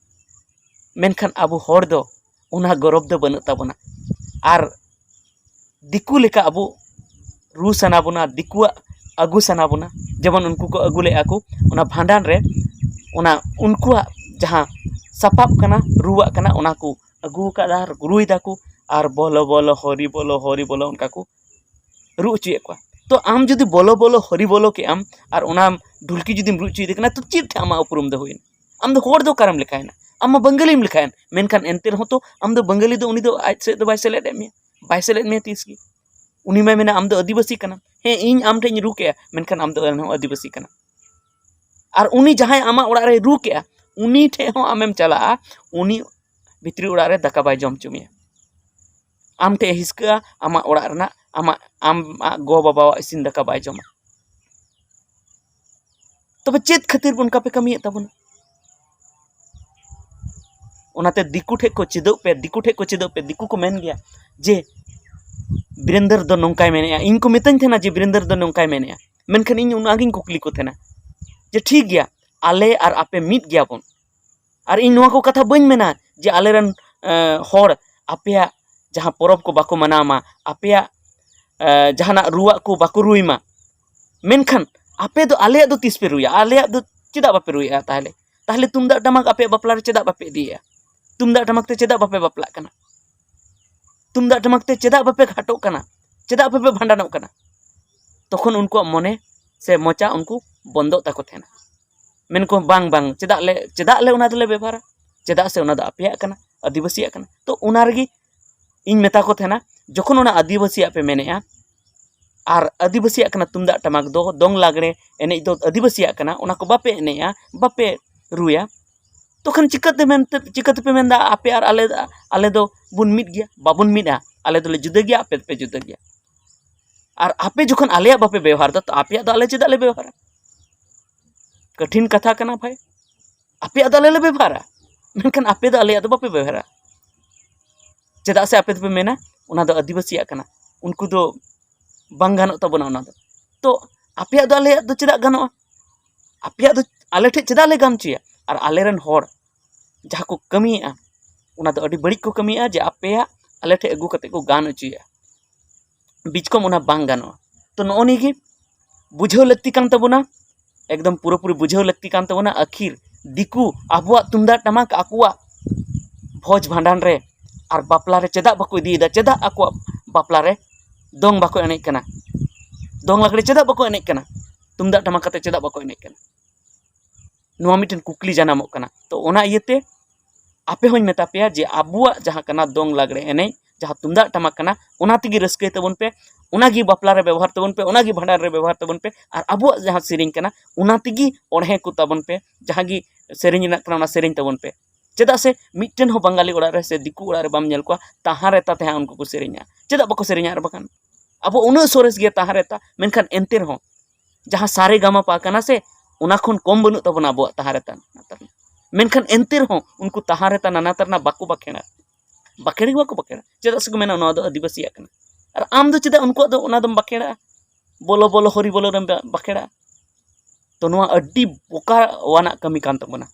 ᱢᱮᱱᱠᱷᱟᱱ ᱟᱵᱚ ᱦᱚᱲ ᱫᱚ ᱚᱱᱟ ᱜᱚᱨᱚᱵᱽ ᱫᱚ ᱵᱟᱹᱱᱩᱜ ᱛᱟᱵᱚᱱᱟ᱾ ᱟᱨ ᱫᱤᱠᱩ ᱞᱮᱠᱟ ᱟᱵᱚ ᱨᱩ ᱥᱟᱱᱟ ᱵᱚᱱᱟ, ᱫᱤᱠᱩᱣᱟᱜ ᱟᱹᱜᱩ ᱥᱟᱱᱟ ᱵᱚᱱᱟ᱾ ᱡᱮᱢᱚᱱ ᱩᱱᱠᱩ ᱠᱚ ᱟᱹᱜᱩ ᱞᱮᱫᱼᱟ ᱠᱚ ᱚᱱᱟ ᱵᱷᱟᱸᱰᱟᱱ ᱨᱮ, ᱚᱱᱟ ᱩᱱᱠᱩᱣᱟᱜ ᱡᱟᱦᱟᱸ ᱥᱟᱯᱟᱵ ᱠᱟᱱᱟ, ᱨᱩᱣᱟᱜ ᱠᱟᱱᱟ, ᱚᱱᱟ ᱠᱚ ᱟᱹᱜᱩ ᱟᱠᱟᱫᱟ ᱟᱨ ᱨᱩᱭ ᱫᱟᱠᱚ ᱟᱨ ᱵᱚᱞᱚ ᱵᱚᱞᱚ ᱦᱚᱨᱤ ᱵᱚᱞᱚ ᱦᱚᱨᱤ ᱵᱚᱞᱚ ᱚᱱᱠᱟ ᱠᱚ ᱨᱩ ᱦᱚᱪᱚᱭᱮᱫ ᱠᱚᱣᱟ᱾ ᱛᱚ ᱟᱢ ᱡᱩᱫᱤ ᱵᱚᱞᱚ ᱵᱚᱞᱚ ᱦᱚᱨᱤ ᱵᱚᱞᱚ ᱠᱮᱫ ᱟᱢ ᱟᱨ ᱚᱱᱟ ᱰᱷᱩᱞᱠᱤ ᱡᱩᱫᱤᱢ ᱨᱩ ᱦᱚᱪᱚᱭᱮᱫᱮ ᱠᱟᱱᱟ, ᱛᱚ ᱪᱮᱫ ᱴᱷᱮᱱ ᱟᱢᱟᱜ ᱩᱯᱨᱩᱢ ᱫᱚ ᱦᱩᱭᱮᱱᱟ? ᱟᱢ ᱫᱚ ᱦᱚᱲ ᱫᱚ ᱚᱠᱟᱨᱮᱢ ᱞᱮᱠᱷᱟᱭᱮᱱᱟ? ᱟᱢ ᱢᱟ ᱵᱟᱝᱜᱟᱞᱤᱢ ᱞᱮᱠᱷᱟᱭᱮᱱ, ᱢᱮᱱᱠᱷᱟᱱ ᱮᱱᱛᱮ ᱨᱮᱦᱚᱸ ᱛᱚ ᱟᱢ ᱫᱚ ᱵᱟᱝᱜᱟᱞᱤ ᱫᱚ ᱩᱱᱤ ᱫᱚ ᱟᱡ ᱥᱮᱫ ᱫᱚ ᱵᱟᱭ ᱥᱮᱞᱮᱫ ᱮᱫ ᱢᱮᱭᱟ, ᱵᱟᱭ ᱥᱮᱞᱮᱫ ᱢᱮᱭᱟ ᱛᱤᱥ ᱜᱮ᱾ ᱩᱱᱤ ᱢᱟᱭ ᱢᱮᱱᱟ ᱟᱢ ᱫᱚ ᱟᱹᱫᱤᱵᱟᱹᱥᱤ ᱠᱟᱱᱟᱢ᱾ ᱦᱮᱸ, ᱤᱧ ᱟᱢ ᱴᱷᱮᱱ ᱤᱧ ᱨᱩ ᱠᱮᱜᱼᱟ, ᱢᱮᱱᱠᱷᱟᱱ ᱟᱢ ᱫᱚ ᱮᱱᱦᱚᱸ ᱟᱹᱫᱤᱵᱟᱹᱥᱤ ᱠᱟᱱᱟᱢ᱾ ᱟᱨ ᱩᱱᱤ ᱡᱟᱦᱟᱸᱭ ᱟᱢᱟᱜ ᱚᱲᱟᱜ ᱨᱮᱭ ᱨᱩ ᱠᱮᱜᱼᱟ, ᱩᱱᱤ ᱴᱷᱮᱱ ᱦᱚᱸ ᱟᱢᱮᱢ ᱪᱟᱞᱟᱜᱼᱟ, ᱩᱱᱤ ᱵᱷᱤᱛᱨᱤ ᱚᱲᱟᱜ ᱨᱮ ᱫᱟᱠᱟ ᱵᱟᱭ ᱡᱚᱢ ᱦᱚᱪᱚ ᱢᱮᱭᱟ᱾ ᱟᱢ ᱴᱷᱮᱱ ᱦᱤᱥᱠᱟᱹᱜᱼᱟ ᱟᱢᱟᱜ ᱚᱲᱟᱜ ᱨᱮᱱᱟᱜ, ᱟᱢᱟᱜ, ᱟᱢᱟᱜ ᱜᱚ ᱵᱟᱵᱟᱣᱟᱜ ᱤᱥᱤᱱ ᱫᱟᱠᱟ ᱵᱟᱭ ᱡᱚᱢᱟ᱾ ᱛᱚᱵᱮ ᱪᱮᱫ ᱠᱷᱟᱹᱛᱤᱨ ᱚᱱᱠᱟ ᱯᱮ ᱠᱟᱹᱢᱤᱭᱮᱫ ᱛᱟᱵᱚᱱᱟ? ᱚᱱᱟᱛᱮ ᱫᱤᱠᱩ ᱴᱷᱮᱡ ᱠᱚ ᱪᱮᱫᱚᱜ ᱯᱮ, ᱫᱤᱠᱩ ᱴᱷᱮᱡ ᱠᱚ ᱪᱮᱫᱚᱜ ᱯᱮ᱾ ᱫᱤᱠᱩ ᱠᱚ ᱢᱮᱱ ᱜᱮᱭᱟ ᱡᱮ ᱵᱤᱨᱮᱱᱫᱚᱨ ᱫᱚ ᱱᱚᱝᱠᱟᱭ ᱢᱮᱱᱮᱜᱼᱟ᱾ ᱤᱧ ᱠᱚ ᱢᱤᱛᱟᱹᱧ ᱛᱟᱦᱮᱱᱟ ᱡᱮ ᱵᱤᱨᱮᱱᱫᱚᱨ ᱫᱚ ᱱᱚᱝᱠᱟᱭ ᱢᱮᱱᱮᱜᱼᱟ᱾ ᱢᱮᱱᱠᱷᱟᱱ ᱤᱧ ᱚᱱᱟᱜᱤᱧ ᱠᱩᱠᱞᱤ ᱠᱚ ᱛᱟᱦᱮᱱᱟ ᱡᱮ ᱴᱷᱤᱠ ᱜᱮᱭᱟ, ᱟᱞᱮ ᱟᱨ ᱟᱯᱮ ᱢᱤᱫ ᱜᱮᱭᱟᱵᱚᱱ᱾ ᱟᱨ ᱤᱧ ᱱᱚᱣᱟ ᱠᱚ ᱠᱟᱛᱷᱟ ᱵᱟᱹᱧ ᱢᱮᱱᱟ ᱡᱮ ᱟᱞᱮᱨᱮᱱ, ᱮᱸ, ᱦᱚᱲ ᱟᱯᱮᱭᱟᱜ ᱡᱟᱦᱟᱸ ᱯᱚᱨᱚᱵᱽ ᱠᱚ ᱵᱟᱠᱚ ᱢᱟᱱᱟᱣ ᱢᱟ, ᱟᱯᱮᱭᱟᱜ, ᱮᱸ, ᱡᱟᱦᱟᱱᱟᱜ ᱨᱩᱣᱟᱜ ᱠᱚ ᱵᱟᱠᱚ ᱨᱩᱭ ᱢᱟ᱾ ᱢᱮᱱᱠᱷᱟᱱ ᱟᱯᱮ ᱫᱚ ᱟᱞᱮᱭᱟᱜ ᱫᱚ ᱛᱤᱥ ᱯᱮ ᱨᱩᱭᱟ? ᱟᱞᱮᱭᱟᱜ ᱫᱚ ᱪᱮᱫᱟᱜ ᱵᱟᱯᱮ ᱨᱩᱭᱮᱫᱼᱟ ᱛᱟᱦᱚᱞᱮ? ᱛᱟᱦᱚᱞᱮ ᱛᱩᱢᱫᱟᱜ ᱴᱟᱢᱟᱠ ᱟᱯᱮᱭᱟᱜ ᱵᱟᱯᱞᱟ ᱨᱮ ᱪᱮᱫᱟᱜ ᱵᱟᱯᱮ ᱤᱫᱤᱭᱮᱫᱼᱟ? ᱛᱩᱢᱫᱟᱜ ᱴᱟᱢᱟᱠ ᱛᱮ ᱪᱮᱫᱟᱜ ᱵᱟᱯᱮ ᱵᱟᱯᱞᱟᱜ ᱠᱟᱱᱟ? ᱛᱩᱢᱫᱟᱜ ᱴᱟᱢᱟᱠ ᱛᱮ ᱪᱮᱫᱟᱜ ᱵᱟᱯᱮ ᱜᱷᱟᱴᱚᱜ ᱠᱟᱱᱟ? ᱪᱮᱫᱟᱜ ᱵᱟᱯᱮ ᱵᱷᱟᱸᱰᱟᱱᱚᱜ ᱠᱟᱱᱟ? ᱛᱚᱠᱷᱚᱱ ᱩᱱᱠᱩᱣᱟᱜ ᱢᱚᱱᱮ ᱥᱮ ᱢᱚᱪᱟ ᱩᱱᱠᱩ ᱵᱚᱱᱫᱚᱜ ᱛᱟᱠᱚ ᱛᱟᱦᱮᱱᱟ᱾ ᱢᱮᱱᱠᱚ, "ᱵᱟᱝ, ᱵᱟᱝ, ᱪᱮᱫᱟᱜ ᱞᱮ, ᱪᱮᱫᱟᱜ ᱞᱮ ᱚᱱᱟ ᱫᱚᱞᱮ ᱵᱮᱵᱚᱦᱟᱨᱟ? ᱪᱮᱫᱟᱜ ᱥᱮ ᱚᱱᱟ ᱫᱚ ᱟᱯᱮᱭᱟᱜ ᱠᱟᱱᱟ, ᱟᱹᱫᱤᱵᱟᱹᱥᱤᱭᱟᱜ ᱠᱟᱱᱟ᱾" ᱛᱚ ᱚᱱᱟ ᱨᱮᱜᱮ ᱤᱧ ᱢᱮᱛᱟ ᱠᱚ ᱛᱟᱦᱮᱱᱟ, ᱡᱚᱠᱷᱚᱱ ᱚᱱᱟ ᱟᱹᱫᱤᱵᱟᱹᱥᱤᱭᱟᱜ ᱯᱮ ᱢᱮᱱᱮᱜᱼᱟ ᱟᱨ ᱟᱹᱫᱤᱵᱟᱹᱥᱤᱭᱟᱜ ᱠᱟᱱᱟ ᱛᱩᱢᱫᱟᱜ ᱴᱟᱢᱟᱠ ᱫᱚ, ᱫᱚᱝ ᱞᱟᱜᱽᱲᱮ ᱮᱱᱮᱡ ᱫᱚ ᱟᱹᱫᱤᱵᱟᱹᱥᱤᱭᱟᱜ ᱠᱟᱱᱟ, ᱚᱱᱟ ᱠᱚ ᱵᱟᱯᱮ ᱮᱱᱮᱡᱼᱟ, ᱵᱟᱯᱮ ᱨᱩᱭᱟ, ᱛᱚᱠᱷᱚᱱ ᱪᱤᱠᱟᱹᱛᱮ ᱢᱮᱱᱛᱮ, ᱪᱤᱠᱟᱹᱛᱮᱯᱮ ᱢᱮᱱᱫᱟ ᱟᱯᱮ ᱟᱨ ᱟᱞᱮ, ᱟᱞᱮ ᱫᱚ ᱵᱚᱱ ᱢᱤᱫ ᱜᱮᱭᱟ? ᱵᱟᱵᱚᱱ ᱢᱤᱫᱼᱟ, ᱟᱞᱮ ᱫᱚᱞᱮ ᱡᱩᱫᱟᱹ ᱜᱮᱭᱟ, ᱟᱯᱮ ᱫᱚᱯᱮ ᱡᱩᱫᱟᱹ ᱜᱮᱭᱟ᱾ ᱟᱨ ᱟᱯᱮ ᱡᱚᱠᱷᱚᱱ ᱟᱞᱮᱭᱟᱜ ᱵᱟᱯᱮ ᱵᱮᱣᱦᱟᱨ ᱫᱟ, ᱛᱚ ᱟᱯᱮᱭᱟᱜ ᱫᱚ ᱟᱞᱮ ᱪᱮᱫᱟᱜ ᱞᱮ ᱵᱮᱣᱦᱟᱨᱟ? ᱠᱟᱴᱷᱤᱱ ᱠᱟᱛᱷᱟ ᱠᱟᱱᱟ ᱵᱷᱟᱭ, ᱟᱯᱮᱭᱟᱜ ᱫᱚ ᱟᱞᱮ ᱞᱮ ᱵᱮᱵᱚᱦᱟᱨᱟ, ᱢᱮᱱᱠᱷᱟᱱ ᱟᱯᱮ ᱫᱚ ᱟᱞᱮᱭᱟᱜ ᱫᱚ ᱵᱟᱯᱮ ᱵᱮᱵᱚᱦᱟᱨᱟ᱾ ᱪᱮᱫᱟᱜ ᱥᱮ ᱟᱯᱮ ᱫᱚᱯᱮ ᱢᱮᱱᱟ ᱚᱱᱟ ᱫᱚ ᱟᱹᱫᱤᱵᱟᱹᱥᱤᱭᱟᱜ ᱠᱟᱱᱟ, ᱩᱱᱠᱩ ᱫᱚ ᱵᱟᱝ ᱜᱟᱱᱚᱜ ᱛᱟᱵᱚᱱᱟ ᱚᱱᱟ ᱫᱚ᱾ ᱛᱚ ᱟᱯᱮᱭᱟᱜ ᱫᱚ ᱟᱞᱮᱭᱟᱜ ᱫᱚ ᱪᱮᱫᱟᱜ ᱜᱟᱱᱚᱜᱼᱟ? ᱟᱯᱮᱭᱟᱜ ᱫᱚ ᱟᱞᱮ ᱴᱷᱮᱡ ᱪᱮᱫᱟᱜ ᱞᱮ ᱜᱟᱱ ᱦᱚᱪᱚᱭᱟ? ᱟᱨ ᱟᱞᱮᱨᱮᱱ ᱦᱚᱲ ᱡᱟᱦᱟᱸ ᱠᱚ ᱠᱟᱹᱢᱤᱭᱮᱫᱼᱟ, ᱚᱱᱟ ᱫᱚ ᱟᱹᱰᱤ ᱵᱟᱹᱲᱤᱡ ᱠᱚ ᱠᱟᱹᱢᱤᱭᱮᱫᱼᱟ, ᱡᱮ ᱟᱯᱮᱭᱟᱜ ᱟᱞᱮ ᱴᱷᱮᱡ ᱟᱹᱜᱩ ᱠᱟᱛᱮ ᱠᱚ ᱜᱟᱱ ᱦᱚᱪᱚᱭᱮᱫᱼᱟ᱾ ᱵᱤᱪᱠᱚᱢ ᱚᱱᱟ ᱵᱟᱝ ᱜᱟᱱᱚᱜᱼᱟ᱾ ᱛᱚ ᱱᱚᱜᱼᱚ ᱱᱤᱭᱟᱹ ᱜᱮ ᱵᱩᱡᱷᱟᱹᱣ ᱞᱟᱹᱠᱛᱤ ᱠᱟᱱ ᱛᱟᱵᱚᱱᱟ, ᱮᱠᱫᱚᱢ ᱯᱩᱨᱟᱹᱯᱩᱨᱤ ᱵᱩᱡᱷᱟᱹᱣ ᱞᱟᱹᱠᱛᱤ ᱠᱟᱱ ᱛᱟᱵᱚᱱᱟ᱾ ᱟᱹᱠᱷᱤᱨ ᱫᱤᱠᱩ ᱟᱵᱚᱣᱟᱜ ᱛᱩᱢᱫᱟᱜ ᱴᱟᱢᱟᱠ ᱟᱠᱚᱣᱟᱜ ᱵᱷᱚᱡᱽ ᱵᱷᱟᱸᱰᱟᱱ ᱨᱮ ᱟᱨ ᱵᱟᱯᱞᱟ ᱨᱮ ᱪᱮᱫᱟᱜ ᱵᱟᱠᱚ ᱤᱫᱤᱭᱮᱫᱟ? ᱪᱮᱫᱟᱜ ᱟᱠᱚᱣᱟᱜ ᱵᱟᱯᱞᱟ ᱨᱮ ᱫᱚᱝ ᱵᱟᱠᱚ ᱮᱱᱮᱡ ᱠᱟᱱᱟ? ᱫᱚᱝ ᱞᱟᱜᱽᱲᱮ ᱪᱮᱫᱟᱜ ᱵᱟᱠᱚ ᱮᱱᱮᱡ ᱠᱟᱱᱟ? ᱛᱩᱢᱫᱟᱜ ᱴᱟᱢᱟᱠ ᱠᱟᱛᱮ ᱪᱮᱫᱟᱜ ᱵᱟᱠᱚ ᱮᱱᱮᱡ ᱠᱟᱱᱟ? ᱱᱚᱣᱟ ᱢᱤᱫᱴᱮᱱ ᱠᱩᱠᱞᱤ ᱡᱟᱱᱟᱢᱚᱜ ᱠᱟᱱᱟ᱾ ᱛᱚ ᱚᱱᱟ ᱤᱭᱟᱹᱛᱮ ᱟᱯᱮ ᱦᱚᱸᱧ ᱢᱮᱛᱟ ᱯᱮᱭᱟ ᱡᱮ ᱟᱵᱚᱣᱟᱜ ᱡᱟᱦᱟᱸ ᱠᱟᱱᱟ ᱫᱚᱝ ᱞᱟᱜᱽᱲᱮ ᱮᱱᱮᱡ, ᱡᱟᱦᱟᱸ ᱛᱩᱢᱫᱟᱜ ᱴᱟᱢᱟᱠ ᱠᱟᱱᱟ, ᱚᱱᱟ ᱛᱮᱜᱮ ᱨᱟᱹᱥᱠᱟᱹᱭ ᱛᱟᱵᱚᱱ ᱯᱮ, ᱚᱱᱟᱜᱮ ᱵᱟᱯᱞᱟ ᱨᱮ ᱵᱮᱵᱚᱦᱟᱨ ᱛᱟᱵᱚᱱ ᱯᱮ, ᱚᱱᱟᱜᱮ ᱵᱷᱟᱸᱰᱟᱱ ᱨᱮ ᱵᱮᱵᱚᱦᱟᱨ ᱛᱟᱵᱚᱱ ᱯᱮ, ᱟᱨ ᱟᱵᱚᱣᱟᱜ ᱡᱟᱦᱟᱸ ᱥᱮᱨᱮᱧ ᱠᱟᱱᱟ ᱚᱱᱟ ᱛᱮᱜᱮ ᱚᱬᱦᱮ ᱠᱚ ᱛᱟᱵᱚᱱ ᱯᱮ, ᱡᱟᱦᱟᱸ ᱜᱮ ᱥᱮᱨᱮᱧ ᱨᱮᱱᱟᱜ ᱠᱟᱱᱟ ᱚᱱᱟ ᱥᱮᱨᱮᱧ ᱛᱟᱵᱚᱱ ᱯᱮ᱾ ᱪᱮᱫᱟᱜ ᱥᱮ ᱢᱤᱫᱴᱮᱱ ᱦᱚᱸ ᱵᱟᱝᱜᱟᱞᱤ ᱚᱲᱟᱜ ᱨᱮ ᱥᱮ ᱫᱤᱠᱩ ᱚᱲᱟᱜ ᱨᱮ ᱵᱟᱢ ᱧᱮᱞ ᱠᱚᱣᱟ ᱛᱟᱦᱟᱸ ᱨᱮᱛᱟ ᱛᱮᱦᱟᱸ ᱩᱱᱠᱩ ᱠᱚ ᱥᱮᱨᱮᱧᱟ᱾ ᱪᱮᱫᱟᱜ ᱵᱟᱠᱚ ᱥᱮᱨᱮᱧᱟ? ᱟᱨ ᱵᱟᱠᱷᱟᱱ ᱟᱵᱚ ᱩᱱᱟᱹᱜ ᱥᱚᱨᱮᱥ ᱜᱮᱭᱟ ᱛᱟᱦᱟᱸ ᱨᱮᱛᱟ, ᱢᱮᱱᱠᱷᱟᱱ ᱮᱱᱛᱮ ᱨᱮᱦᱚᱸ ᱡᱟᱦᱟᱸ ᱥᱟᱨᱮ ᱜᱟᱢᱟ ᱯᱟ ᱠᱟᱱᱟ ᱥᱮ, ᱚᱱᱟ ᱠᱷᱚᱱ ᱠᱚᱢ ᱵᱟᱹᱱᱩᱜ ᱛᱟᱵᱚᱱᱟ ᱟᱵᱚᱣᱟᱜ ᱛᱟᱦᱟᱸ ᱨᱮᱛᱟ ᱱᱟᱱᱟ ᱛᱟᱨᱱᱟ᱾ ᱢᱮᱱᱠᱷᱟᱱ ᱮᱱᱛᱮ ᱨᱮᱦᱚᱸ ᱩᱱᱠᱩ ᱛᱟᱦᱟᱸ ᱨᱮᱛᱟ ᱱᱟᱱᱟ ᱛᱟᱨᱱᱟ ᱵᱟᱠᱚ ᱵᱟᱠᱷᱮᱲᱟ, ᱵᱟᱠᱷᱮᱲ ᱜᱮ ᱵᱟᱠᱚ ᱵᱟᱠᱷᱮᱲᱟ᱾ ᱪᱮᱫᱟᱜ ᱥᱮᱠᱚ ᱢᱮᱱᱟ ᱱᱚᱣᱟ ᱫᱚ ᱟᱹᱫᱤᱵᱟᱹᱥᱤᱭᱟᱜ ᱠᱟᱱᱟ᱾ ᱟᱨ ᱟᱢ ᱫᱚ ᱪᱮᱫᱟᱜ ᱩᱱᱠᱩᱣᱟᱜ ᱫᱚ ᱚᱱᱟ ᱫᱚᱢ ᱵᱟᱠᱷᱮᱲᱟ? ᱵᱚᱞᱚ ᱵᱚᱞᱚ ᱦᱚᱨᱤ ᱵᱚᱞᱚ ᱨᱮᱢ ᱵᱟ- ᱵᱟᱠᱷᱮᱲᱟ᱾ ᱛᱚ ᱱᱚᱣᱟ ᱟᱹᱰᱤ ᱵᱚᱠᱟᱣᱟᱱᱟᱜ ᱠᱟᱹᱢᱤ ᱠᱟᱱ ᱛᱟᱵᱚᱱᱟ᱾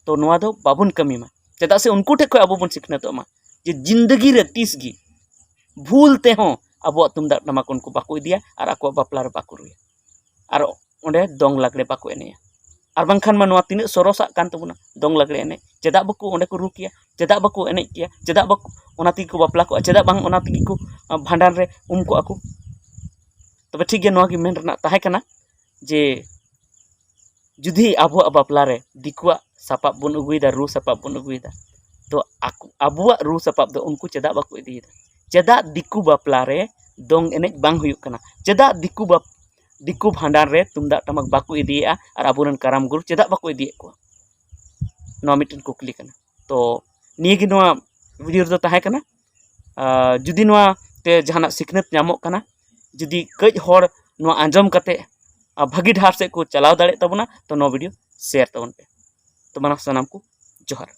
ᱛᱚ ᱱᱚᱣᱟ ᱫᱚ ᱵᱟᱵᱚᱱ ᱠᱟᱹᱢᱤ ᱢᱟ᱾ ᱪᱮᱫᱟᱜ ᱥᱮ ᱩᱱᱠᱩ ᱴᱷᱮᱱ ᱠᱷᱚᱱ ᱟᱵᱚ ᱵᱚᱱ ᱥᱤᱠᱷᱱᱟᱹᱛᱚᱜ ᱢᱟ ᱡᱮ ᱡᱤᱱᱫᱮᱜᱤ ᱨᱮ ᱛᱤᱥ ᱜᱮ ᱵᱷᱩᱞ ᱛᱮᱦᱚᱸ ᱟᱵᱚᱣᱟᱜ ᱛᱩᱢᱫᱟᱜ ᱴᱟᱢᱟᱠ ᱩᱱᱠᱩ ᱵᱟᱠᱚ ᱤᱫᱤᱭᱟ ᱟᱨ ᱟᱠᱚᱣᱟᱜ ᱵᱟᱯᱞᱟ ᱨᱮ ᱵᱟᱠᱚ ᱨᱩᱭᱟ᱾ ᱟᱨ ᱚᱸᱰᱮ ᱫᱚᱝ ᱞᱟᱜᱽᱲᱮ ᱵᱟᱠᱚ ᱮᱱᱮᱡᱼᱟ᱾ ᱟᱨ ᱵᱟᱝᱠᱷᱟᱱ ᱢᱟ ᱱᱚᱣᱟ ᱛᱤᱱᱟᱹᱜ ᱥᱚᱨᱚᱥᱟᱜ ᱠᱟᱱ ᱛᱟᱵᱚᱱᱟ ᱫᱚᱝ ᱞᱟᱜᱽᱲᱮ ᱮᱱᱮᱡ᱾ ᱪᱮᱫᱟᱜ ᱵᱟᱠᱚ ᱚᱸᱰᱮ ᱠᱚ ᱨᱩ ᱠᱮᱭᱟ? ᱪᱮᱫᱟᱜ ᱵᱟᱠᱚ ᱮᱱᱮᱡ ᱠᱮᱭᱟ? ᱪᱮᱫᱟᱜ ᱵᱟᱠᱚ ᱚᱱᱟ ᱛᱮᱜᱮ ᱠᱚ ᱵᱟᱯᱞᱟ ᱠᱚᱜᱼᱟ? ᱪᱮᱫᱟᱜ ᱵᱟᱝ ᱚᱱᱟ ᱛᱮᱜᱮ ᱠᱚ ᱟᱸ, ᱵᱷᱟᱸᱰᱟᱱ ᱨᱮ ᱩᱢ ᱠᱚᱜᱼᱟ ᱠᱚ? ᱛᱚᱵᱮ ᱴᱷᱤᱠ ᱜᱮᱭᱟ, ᱱᱚᱣᱟ ᱜᱮ ᱢᱮᱱ ᱨᱮᱱᱟᱜ ᱛᱟᱦᱮᱸ ᱠᱟᱱᱟ ᱡᱮ ᱡᱩᱫᱤ ᱟᱵᱚᱣᱟᱜ ᱵᱟᱯᱞᱟ ᱨᱮ ᱫᱤᱠᱩᱣᱟᱜ ᱥᱟᱯᱟᱵ ᱵᱚᱱ ᱟᱹᱜᱩᱭᱮᱫᱟ, ᱨᱩ ᱥᱟᱯᱟᱵ ᱵᱚᱱ ᱟᱹᱜᱩᱭᱮᱫᱟ, ᱛᱚ ᱟᱠᱚ, ᱟᱵᱚᱣᱟᱜ ᱨᱩ ᱥᱟᱯᱟᱵ ᱫᱚ ᱩᱱᱠᱩ ᱪᱮᱫᱟᱜ ᱵᱟᱠᱚ ᱤᱫᱤᱭᱮᱫᱟ? ᱪᱮᱫᱟᱜ ᱫᱤᱠᱩ ᱵᱟᱯᱞᱟ ᱨᱮ ᱫᱚᱝ ᱮᱱᱮᱡ ᱵᱟᱝ ᱦᱩᱭᱩᱜ ᱠᱟᱱᱟ? ᱪᱮᱫᱟᱜ ᱫᱤᱠᱩ ᱵᱟᱯ-, ᱫᱤᱠᱩ ᱵᱷᱟᱸᱰᱟᱱ ᱨᱮ ᱛᱩᱢᱫᱟᱜ ᱴᱟᱢᱟᱠ ᱵᱟᱠᱚ ᱤᱫᱤᱭᱮᱫᱼᱟ ᱟᱨ ᱟᱵᱚᱨᱮᱱ ᱠᱟᱨᱟᱢ ᱜᱩᱨᱩ ᱪᱮᱫᱟᱜ ᱵᱟᱠᱚ ᱤᱫᱤᱭᱮᱫ ᱠᱚᱣᱟ? ᱱᱚᱣᱟ ᱢᱤᱫᱴᱮᱱ ᱠᱩᱠᱞᱤ ᱠᱟᱱᱟ᱾ ᱛᱚ ᱱᱤᱭᱟᱹᱜᱮ ᱱᱚᱣᱟ ᱵᱷᱤᱰᱤᱭᱳ ᱨᱮᱫᱚ ᱛᱟᱦᱮᱸ ᱠᱟᱱᱟ᱾ ᱟᱨ ᱡᱩᱫᱤ ᱱᱚᱣᱟ ᱛᱮ ᱡᱟᱦᱟᱱᱟᱜ ᱥᱤᱠᱷᱱᱟᱹᱛ ᱧᱟᱢᱚᱜ ᱠᱟᱱᱟ, ᱡᱩᱫᱤ ᱠᱟᱹᱡ ᱦᱚᱲ ᱱᱚᱣᱟ ᱟᱸᱡᱚᱢ ᱠᱟᱛᱮ ᱟᱨ ᱵᱷᱟᱹᱜᱤ ᱰᱟᱦᱟᱨ ᱥᱮᱫ ᱠᱚ ᱪᱟᱞᱟᱣ ᱫᱟᱲᱮᱭᱟᱜ ᱛᱟᱵᱚᱱᱟ, ᱛᱚ ᱱᱚᱣᱟ ᱵᱷᱤᱰᱤᱭᱳ ᱥᱮᱭᱟᱨ ᱛᱟᱵᱚᱱ ᱯᱮ᱾ ᱛᱚ ᱢᱟ ᱥᱟᱱᱟᱢ ᱠᱚ ᱡᱚᱦᱟᱨ᱾